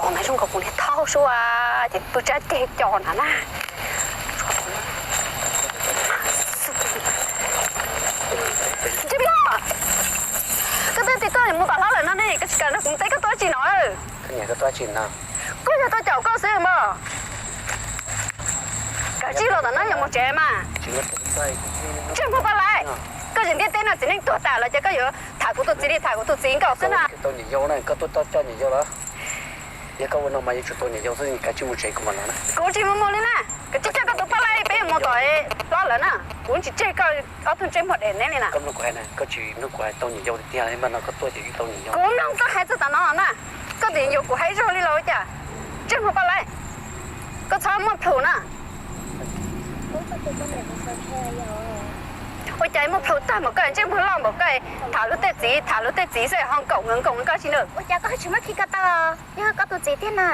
Tus na zoo nkaus kuv niag thaub sua, ces pw tsab ceg co na na. Ntsej muag, koj twb tias koj mus tom hlob lawm no ne, koj tsis kam nrog kuv mus teb, koj tuaj tsi no? Koj yog tuaj caum koj xwb mas. Kav tsij los tom no, yuav mus tsev mas. Ntsej muag paj laib, koj tsis ntiaj teb no txiv neej tuag tas los ces koj yuav tham kuv tus txiv li tham kuv tus txiv nkauj xwb na. Tau niam yau na, koj tuaj tau coj niam yau los? Yog koj ua no mas yuav tsum tau niam yau xwb, kav tsij mus tsev kuv mam los na. Kuv tsis mus mus li na, kav tsij coj koj tus paj laib, peb yuav mus tom hlob lawm na. Kuv tsis tseg koj ob tug ntsej muag dev neb li na. Koj mloog kuv hais na, koj tsis mloog kuv hais, tau niam yau tiag tiag mas no koj tuaj ces tau niam yau. Kuv mloog koj hais txog tom no na, koj tseem yuav kuv hais zog li los ua cas? Ntsej muag paj laib, koj txhob muaj plhus na. Ua cas muaj plhus tag npaum koj, ntsej muag loj npaum koj, tham luag tej txiv, tham luag tej txiv xwb ho nkaum nkaum koj tsis nws. Ua cas koj tsis muab khi ko taw, yog koj tus txiv tiag na?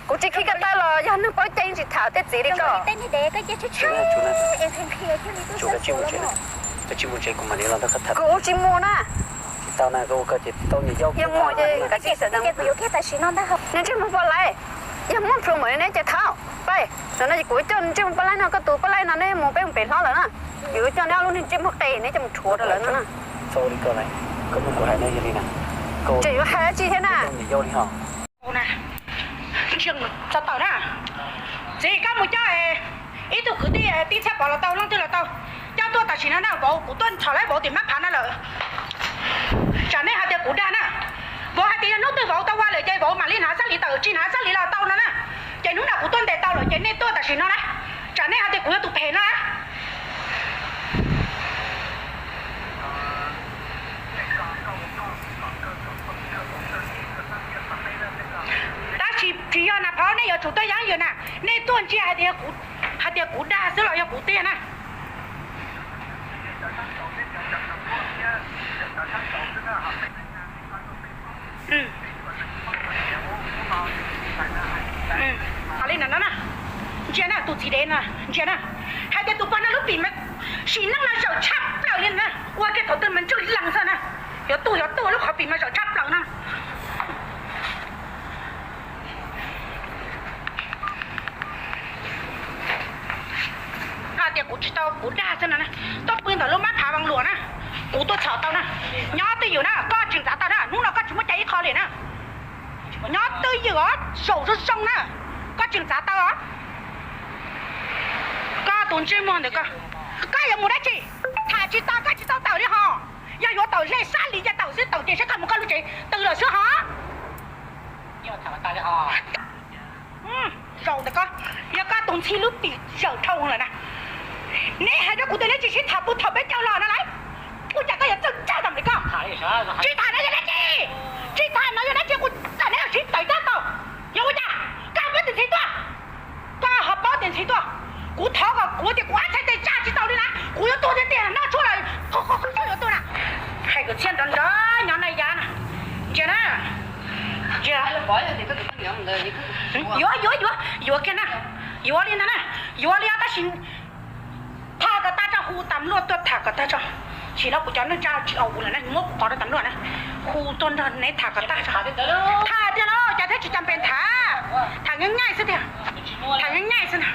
Kuv tsis khi ko taw los yog neeg paub cai tsis tham tej txiv li koj. Koj tsis mus tsev, kuv mam li los nrog koj tham. Kuv tsis mus na. Tsis tau na, koj ua koj ces tau niam yau. Yog mus ces kav tsij sawv daws. Nws ntsej muag paj laib, yog muaj plhus npaum li neb ces thaum pais no no ces kuv coj ntsej muag paj laib no, koj tus paj laib no neb mus, peb mus pem hlob lawm na. Yuav coj neb ob lub niag ntsej muag qe neb coj mus rhuav rau lawv no na. Txaus li koj lawm, koj mloog kuv hais na, yog li na. Tseem yuav hais dab tsi thiab na? Tau niam yau li ho. Tsis tau tawm na. Txiv, koj mus coj ib tug kwv tij, tij Txhiaj Pov los tau, leej twg los tau, coj tuaj tam sim no na. Vauv, kuv tuaj txhom laib vauv tim mab phav no lawm. Tsam nej hais tias kuv dag na. Vauv hais tias yog hnub twg vauv tau ua lawm ces vauv mam li hnav xab lis tawm, tsis hnav xab lis los tau no na. Ces hnub no kuv tuaj ntes tau lawm ces nej tuaj tam sim no na. Tsam nej hais tias kuv yog tus phem no na. Tab sis tsis yog na phauj, nej yuav tsum tuaj yeeb yus na. Nej tuaj ntsia hais tias, hais tias kuv dag xwb los yog kuv tiag na. Li no no na, ntsia na tus txiv dev no, ntsia na, hais tias tus pog no lub pim mas sim neej no zawm tshaj plaws li na, ua kiag thaum twg mas ntswj lees xwb na, yuav tuag yuav tuag lub qhov pim mas zawm tshaj plaws no. Hais tias kuv tsis tau, kuv dag xwb no, tuaj pw ntawm lub mab phav Vaj Luam na, kuv tuaj txhom tau na, nyob twj ywm na, koj tseem txav tau na, hnub no koj tsis muaj cai ib qho li na, nyob twj ywm os, zaum zoo zoo na, koj tseem txav tau os. Koj tus ntsej muag ntawm koj, koj yuav mus dab tsi? Tham tsis tau, koj tsis tau tawm li ho. Yog yuav tawm hle sab li ces tawm xwb, tawm ces saib koj mus koj lub tsev twg lawm xwb ho. Zaum ntawm koj, yog koj tus ntxhi lub pim zawm dhau lawm na. Neb hais rau kuv tias neb tsis sib tham puag thaum peb caug los no lauj. Ua cas koj yuav txawj txawj tam li koj? Tsis tham no yog dab tsi? Tsis tham no yog dab tsi? Kuv txawm neb sib tawm tag tau. Yog ua cas koj ho paub tias ntxhi tuaj? Koj ho paub tias ntxhi tuaj? Kuv thov kom kuv tias kuv ab txhais tes tsa tsis tau li na, kuv yuav tuag tiag tiag, noj tshuaj los yuav tuag na. Hais kwv txhiaj nrov nrov nyob na yav na. Ntsia na. Ntsia. Yuav, yuav, yuav, yuav kiag na. Yuav li ntag na. Yuav li tab sis tham kom tag tso, hu tas luaj tuaj tham kom tag tso. Sim no kuv cov neej tsa tsis aus kuv lawm na, muab kuv qhov rau tas luaj na. Hu tuaj nrog neb tham kom tag tso. Tham tiag los cas thiab tsis cas pes tham. Tham nyaij nyaij xwb tiag. Tham nyaij nyaij xwb na.